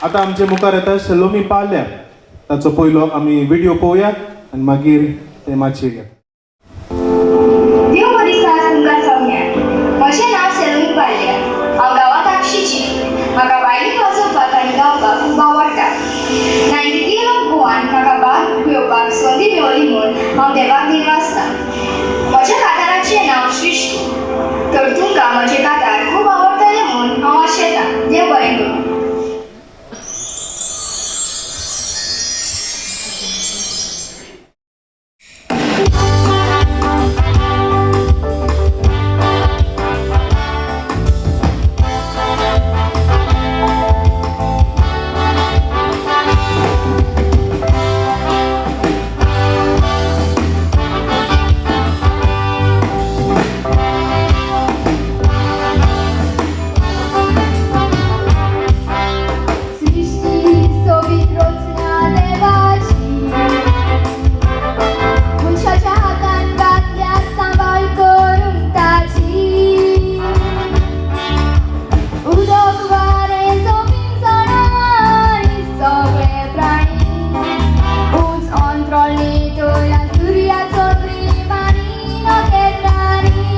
आतां आमचे मुखार येता सलोमी पाल्या. ताचो पयलो आमी व्हिडिओ पळोवया आनी मागीर ते माचयेर या. देव बरी साथ तुमकां सगळ्यांक. म्हजें नांव सेलून पाल्या. हांव गांवांत आगशीची. म्हाका वायलीन वाजोवपाक आनी गावपाक खूब आवडटा. 93 ऑफ गोवान म्हाका भाग घेवपाक संदी मेवली म्हूण हांव देवाक दिनवासता. म्हज्या काताराचें नांव सृश्टी. तर तुमकां म्हजें कातार खूब आवडटलें म्हूण हांव आशेतां. देव बरें करूं. सृश्टी सोबीत रचना देवाची, मनशाच्या हातान घातल्या सांबाळ करूंक ताची. उदक वारें जमीन झाडां आनी सगळे प्राणी, उंच अंत्रोळणी तोया सुर्या चंद्रीम आनी नखेत्रांनी.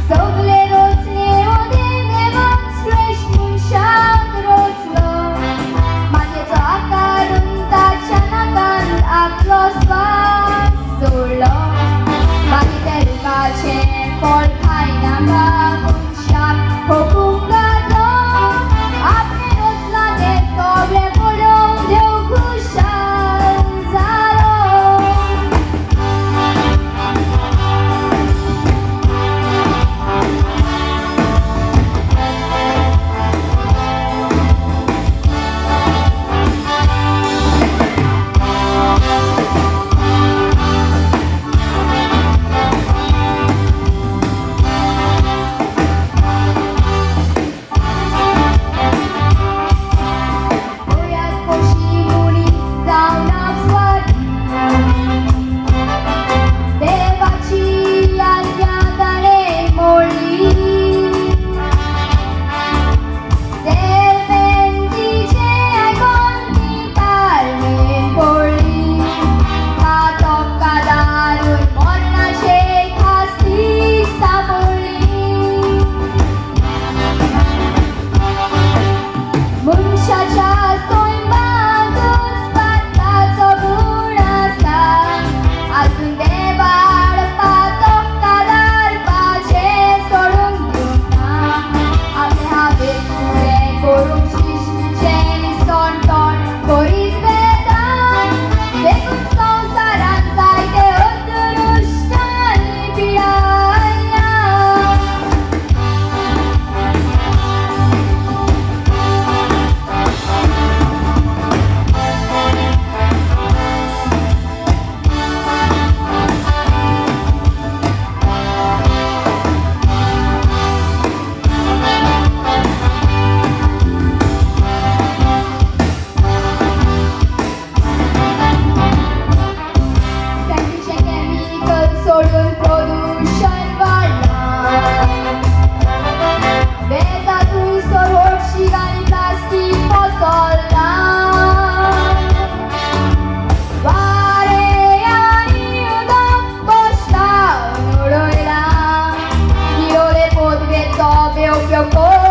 सगळे रचने मदें देवान श्रेश्ठ मनशाक रचलो. मातयेचो आकार ताच्या नाकान आपलो स्वास सोडलो. मागीर त्या रुखाचें फळ खायनाका मनशाक हुकूम घातलो. आपणें रचलां तें सगळें पळोवन देव खुशाल जालो. पळयात कशी मनीस जावन आपस्वार्थी, देवाची आज्ञा ताणें मोडली. सेरपेंतीचें आयकोन ती ताळमेन पडली. पातक कादारून मरणाचे खास्तीक सांपडली. मनशाच्या सैमांतूच पातकाचो गूण आसा. आजून देवान पातक कादारपाचें सोडूंक दिवंक ना. आपलें हावेस पुरें करूंक सृश्टीचें निसणटण करीत वेता. देखून संवसारांत जायते अदृश्ट आनी पिडा आयल्या. फॅक्टरीचें केमिकल सोडून प्रदुशण वाडलां. वेता थंयसर हळशीक आनी प्लास्टीक पसरलां. वारें आनी उदक भश्टावन उडयलां. विरोधे पदवेचो बेउपयोग.